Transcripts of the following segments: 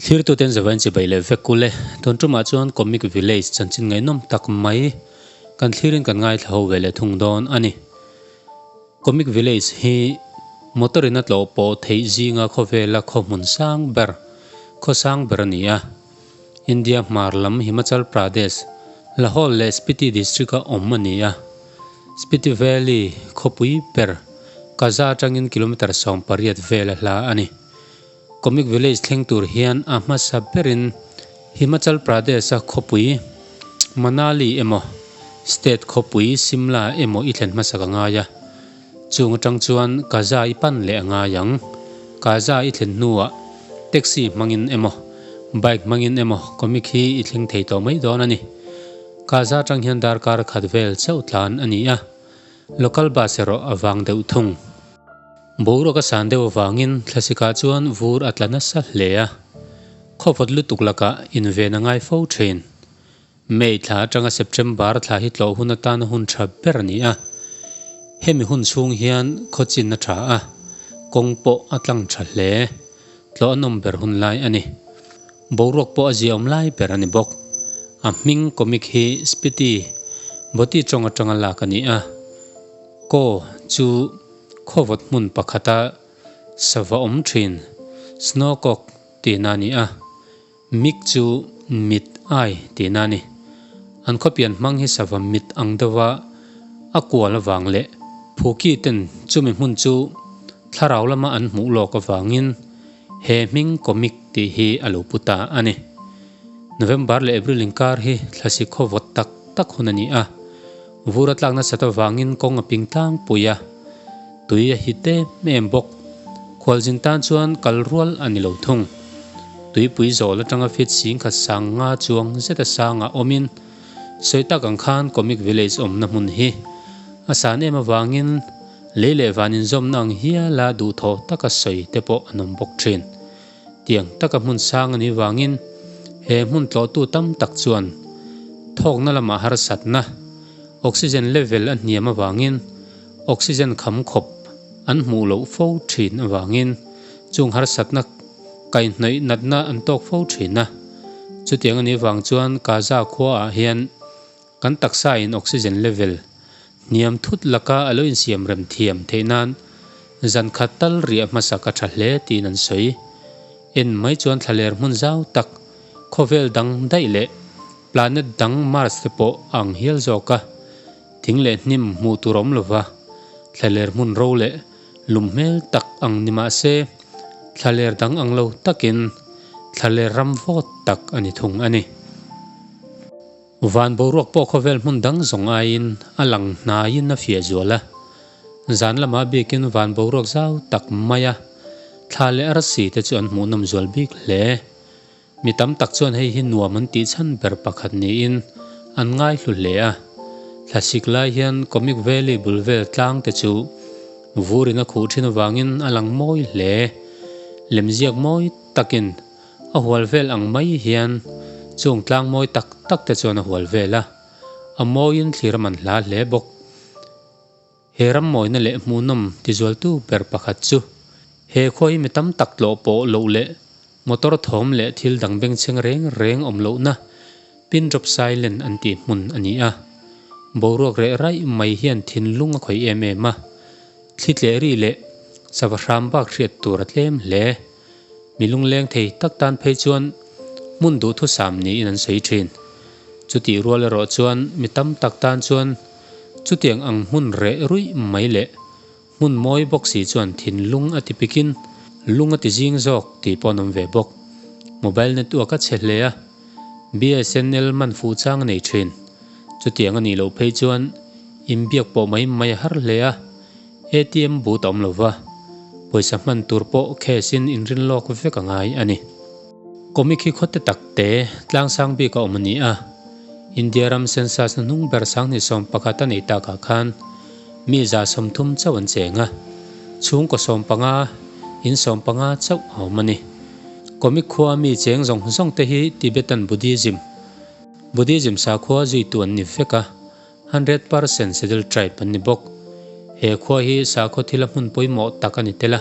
Thlirtuten zavain chibai leh vek ule. Tun tumah chuan Comic Village chanchin ngaihnawm tak mai kan thlirin kan ngaithla ho ve leh thung dawn a ni. Comic Village hi motor in a tlawh pawh theih zinga khawvela khaw hmun sang ber, khaw sang ber a ni a. India hmar lam Himachal Pradesh, Lahaul leh Spiti district a awm a ni a. Spiti Valley khawpui ber Kaza atangin kilometre 18 vel a hla a ni. Comic Village thleng tur hian a hmasa berin Himachal Pradesh-a khawpui Manali emaw state khawpui Simla emaw i thlen hmasak a ngai a. Chung atang chuan Kaza i pan leh a ngai ang. Kaza i thlen hnuah taxi hmangin emaw bike hmangin emaw comic hi i thleng thei tawh mai dawn a ni. Kaza atang hian darkar khat vel chauh tlan a ni a, local bus erawh a vang deuh thung. Boruak a san deuh avangin thlasikah chuan vur a tla nasa hle a, khawvawt lutuk lakah inven a ngai fo thin. May thla atanga September thla hi tlawh hun atana hun tha ber a ni a, hemi hun chhung hian khawchin a tha a, kawng pawh a tlang tha hle. Tlawh a nawm ber hun lai a ni. Boruak pawh a ziaawm lai ber a ni bawk. A hming comic hi Spiti Boti tawng atanga lak a ni a, Ko chu Khawvawt hmun pakhata sava awm thin, snowcock tihna a ni a, mik chu mit, eye, tihna a ni. An khawpian hmang hi sava mit ang deuha a kual avang leh Phuki ten chumi hmun chu thlarau lama an hmuh lawk avangin he hming comic tih hi a lo pu ta a ni. November leh April inkar hi thlasi khawvawt tak tak hun a ni a. Vur a tlak nasat avangin kawng a ping tlangpui a, tui a hit em em bawk. Khualzin tan chuan kal rual a ni lo thung. Tuipui zawl atanga fit singkhat sang nga chuang zeta sangah awmin sawi tak ang khan Comic Village awmna hmun hi a san em avangin lei leh van inzawmna ang hiala duhthawh taka sawi te pawh an awm bawk thin. Tiang taka hmun sang a nih vangin he hmun tlawhtu tam tak chuan thawkna lamah harsatna, oxygen level a hniam avangin oxygen kham khawp an hmuh loh fo thin avangin chung harsatna kaihhnawih natna an tawk fo thin a. Chutiang a nih vang chuan Gaza khuaah hian kan taksa in oxygen level hniam thut laka a lo insiam rem thiam theih nan zan khat tal riah hmasa ka tha hle tiin an sawi. En mai chuan thlaler hmun zau tak, khawvel dang daih leh planet dang Mars te pawh a ang hial zawk a, thing leh hnim hmuh tur a awm lova, thlaler hmun ro leh lum hmel tak ang ni mah se thlaler dang ang lo takin thlaler ram vawt tak a ni thung a ni. Van boruak pawh khawvel hmun dang zawng aiin a lang hnaiin a fiah zual a. Zan lamah biakin van boruak zau tak maia thla leh arsi te chu an hmuhnawm zual bik hle. Mi tam tak chuan hei hi nuam an tih chhan ber pakhat niin an ngaihlu hle a. Thlasik lai hian Comic Valley bul vel tlang te chu vurin a khuh thin avangin a lang mawi hle. Lemziak mawi takin A hual vel ang mai hian chung tlang mawi tak tak te chuan a hual vel a, a mawiin thlir a man hla hle bawk. He ram mawina leh hmuhnawm tizualtu ber pakhat chu he khua hi mi tam tak tlawh pawh loh leh motor thawm leh thil dang bengchheng reng reng awm lohna pin drop silent an tih hmun a ni a. Boruak reh raih mai hian thinlung a khawih em em a, thli tleh ri leh sava hram bak hriat tur a tlem hle. Mi lungleng thei tak tan phei chuan hmun duhthusam niin an sawi thin. Chutih rual erawh chuan mi tam tak tan chuan chutiang ang hmun reh ruih mai leh hmun mawi bawk si chuan thinlung a ti pikin lung a ti zing zawk tih pawh an awm ve bawk. Mobile network a chhe hle a, BSNL man fuh chang a nei thin. Chutiang a nih loh phei chuan inbiak pawh mai mai a har hle a. ATM but a awm lo va, pawisa hman tur pawh cash in inrin lawk vek a ngai a ni. Comic hi khawte tak te tlangsang bik a awm a ni a, India ram census na hnung ber sanghnih 11 a neih takah khan mi 130 chauh an cheng a, chhungkaw 15, in 15 chauh a awm a ni. Comic khua mi cheng zawng zawng te hi Tibetan Buddhism, Buddhism sakhua zuitu an ni vek a. 100% Schedule Tribe an ni bawk. He khua hi sakhaw thila hmun pawimawh tak a ni tel a.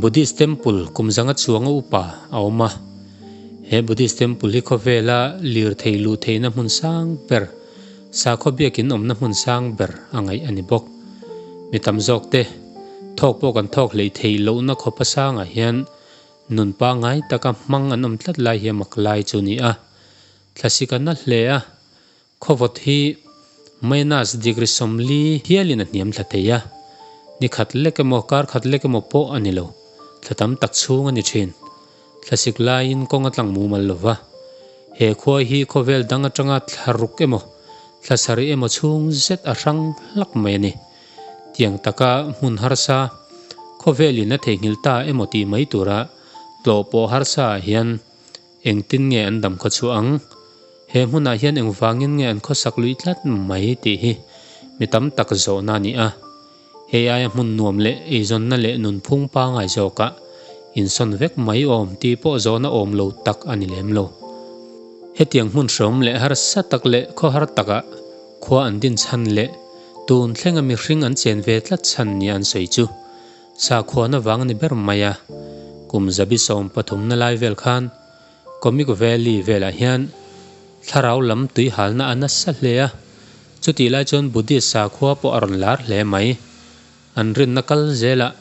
Buddhist temple kum zanga chuanga upa a awm a. He Buddhist temple hi khawvela lirthei luh theihna hmun sang ber, sakhaw biakin awmna hmun sang ber a ngaih a ni bawk. Mi tam zawk te thawk pawh kan thawk hleih theih lohna khawpa sangah hian nun pangngai taka hmang an awm tlat lai hi a mak lai chu a ni a. Thlasik a na hle a, Khawvawt hi minus degree 40 hialin a hniam thla thei a, ni khat lek emaw kar khat lek emaw pawh a ni lo, thla tam tak chhung a ni thin. Thlasik laiin kawng a tlang mumal lo va, he khua hi khawvel dang atanga thla ruk emaw thla sarih emaw chhung zet a hrang hlak mai a ni. Tiang taka hmun harsa, khawvelin a theihnghilh ta emaw tih mai tura tlawh pawh harsa ah hian Engtin nge an dam khaw chhuah ang? He hmunah hian engvangin nge an khawsak luih tlat mai tih hi mi tam tak zawhna a ni a. Hei aia hmun nuam leh eizawnna leh nunphung pangngai zawkah insawn vek mai awm tih pawh zawhna awm lo tak a ni lem lo. Hetiang hmun hreawm leh harsa tak leh khawhar takah khua an din chhan leh tun thlenga mihring an chen ve tlat chhan nia an sawi chu Sakhuana vang a ni ber mai a, kum zabi 13na lai vel khan Comic Valley velah hian thlarau lam tui halna a nasa hle a, chutih lai chuan Buddhist sakhua pawh a rawn lar hle mai. An rinna kal zelah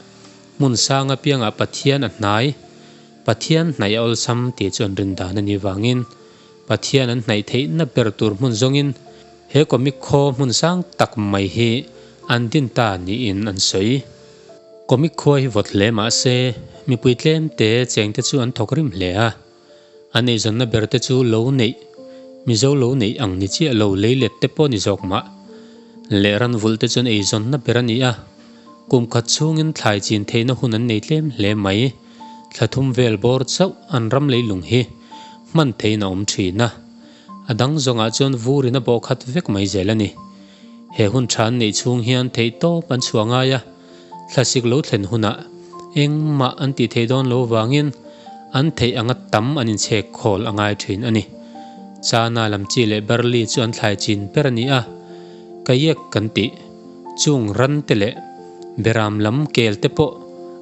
hmun sang apiangah Pathian a hnai, Pathian hnaih a awlsam tih chu an rin dan a nih vangin Pathian an hnaih theihna ber tur hmun zawngin he comic khaw hmun sang tak mai hi an din ta niin an sawi. Comic khua hi vawt hle mah se, mipui tlem te cheng te chu an thawk rim hle a. An eizawnna ber te chu lo neih, Mizo lo neih ang ni chiah lo leilet te pawh ni zawk mah. Leh ran vulh te chu an eizawnna ber a ni a. Kum khat chhungin thlai chin theihna hun an nei tlem hle mai. Thla thum vel bawr chauh an ram leilung hi hman theihin a awm thin a. A dang zawngah chuan vurin a bawh khat vek mai zel a ni. He hun tha an neih chhung hian theihtawp an chhuah ngai a, thlasik lo thlen hunah engmah an tih theih dawn lo vangin an theih anga tam an inchhek khawl a ngai thin a ni. Chana lam chi leh barley chu an thlai chin ber a ni a, kayak kan tih chung ran te leh beram lam kel te pawh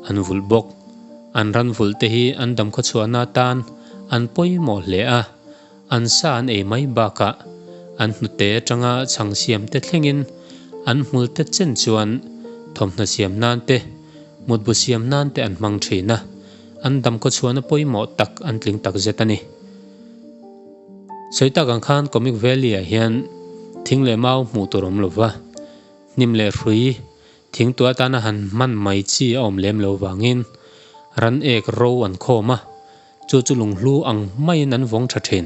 an vulh bawk. An ran vulh te hi an damkhawchhuahna atan an pawimawh hle a. An sa an ei mai bakah an hnute atanga chhang siam te thlengin an hmul te chen chuan thawmhnaw siam nan te, mutbu siam nan te an hmang thin a, an damkaw chhuahna pawimawh tak an tling tak zet a ni. Sawi tak ang khan Comic Valley ah hian thing leh mau hmuh tur awm lova, hnim leh hrui Thingtuah atana han hman mai chi a awm lem lo vangin ran ek ro an khawm a, chu chu lunghlu ang maiin an vawng tha thin.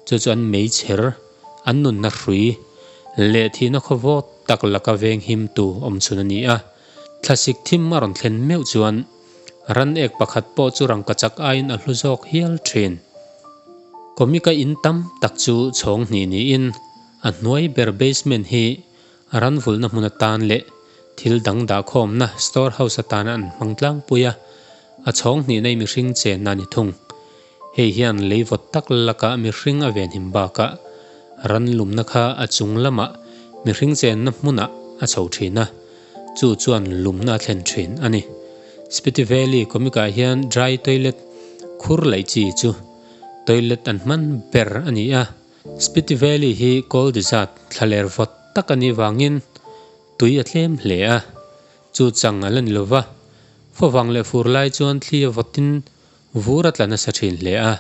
Chu chu an meichher, an nunna hrui leh thihna khaw vawt tak laka veng himtu awm chhun a ni a. Thlasik thim a rawn thlen meuh chuan ran ek pakhat pawh chu rangkachak aiin a hlu zawk hial thin. Comic-a in tam tak chu chhawng hnih niin a hnuai ber basement hi Ran vulhna hmun atan leh thil dang dahkhawmna store house atana an hmang tlangpui a, a chhawng hnihna i mihring chenna a ni thung. Hei hian lei vawt tak lakah mihring a venhim bakah ran lumna kha a chung lamah mihring chenna hmunah a chho thin a, chu chuan lumna a thlen thin a ni. Spiti Valley comic ah hian dry toilet khur laih chi chu toilet an hman ber a ni a. Spiti Valley hi Cold Desert thlaler vawt tak a nih vangin tui a tlem hle a, chu chang a la ni lova, favang leh fur lai chuan thli a vawtin vur a tla nasa thin hle a,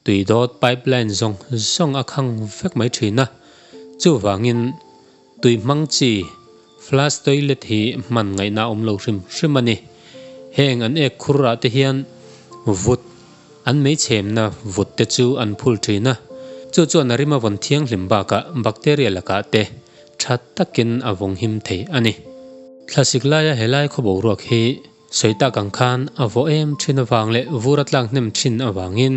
tui dawt pipeline zawng zawng a khang vek mai thin a, chuvangin tui hmang chi flush toilet hi hman ngaihna a awm lo hrim hrim a ni. Heng an ek khur ah te hian vut An meichhemna vut te chu an phul thin a, chu chuan a rim a vawn thianghlim bakah bacteria lakah te tha takin a vawng him thei a ni. Thlasik laia helai khaw boruak hi sawi tak ang khan a vawh em thin avang leh vur a tlak hnem thin avangin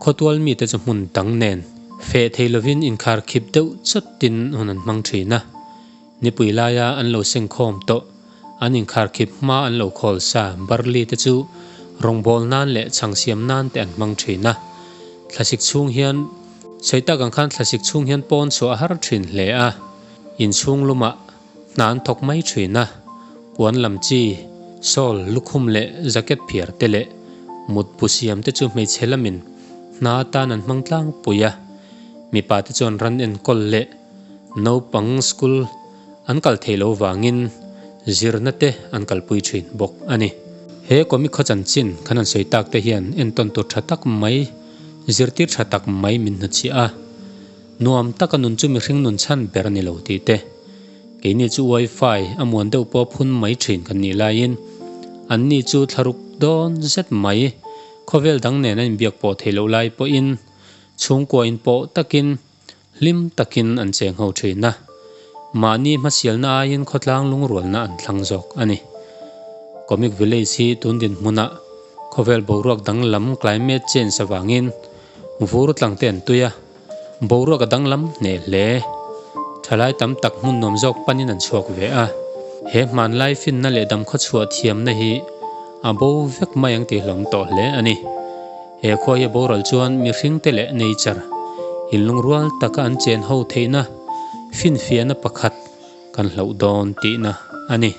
khawtual mite chu hmun dang nen feh thei lovin inkhar khip deuh chawtin hun an hmang thin a. Nipui laia an lo sengkhawm tawh An inkharkhip hma an lo khawl sa barley te chu rawngbâwl nan leh chhang siam nan te an hmang thin a. Thlasik chhung hian sawi tak ang khan thlasik chhung hian pawn chhuah a har thin hle a, inchhung lumah hna an thawk mai thin a, puan lam chi, shawl, lukhum leh jacket phiar te leh mutbu siam te chu hmeichhe lamin Hna atan an hmang tlangpui a, mipa te chuan ran enkawl leh naupang school an kal thei lo vangin zirna te an kalpui thin bawk a ni. He comic khaw chanchin kan han sawi tak te hian entawn tur tha tak mai, zirtir tha tak mai min hnuchhiah a, nuam taka nun chu mihring nun chhan ber a ni lo tih te, Keini chu wifi a muan deuh pawh phun mai thin kan nih laiin anni chu thlaruk dawn zet mai khawvel dang nen an inbiak pawh theih loh lai pawhin chhungkua inpawh takin hlim takin an cheng ho thin a, mahni hmasialna aiin khawtlang lungrualna an thlang zawk a ni. Comic Village hi tun dinhmunah khawvel boruak danglam climate change avangin vur tlangte an tui a, Boruak a danglam hneh hle. Thalai tam tak hmun nuam zawk panin an chhuak ve a. He hmanlai finna leh damkhawchhuah thiamna hi a bo vek mai ang tih hlawm tawh hle a ni. He khua hi a boral chuan mihringte leh nature inlungrual taka an chen ho theihna finfiahna pakhat kan hlauh dawn tihna a ni.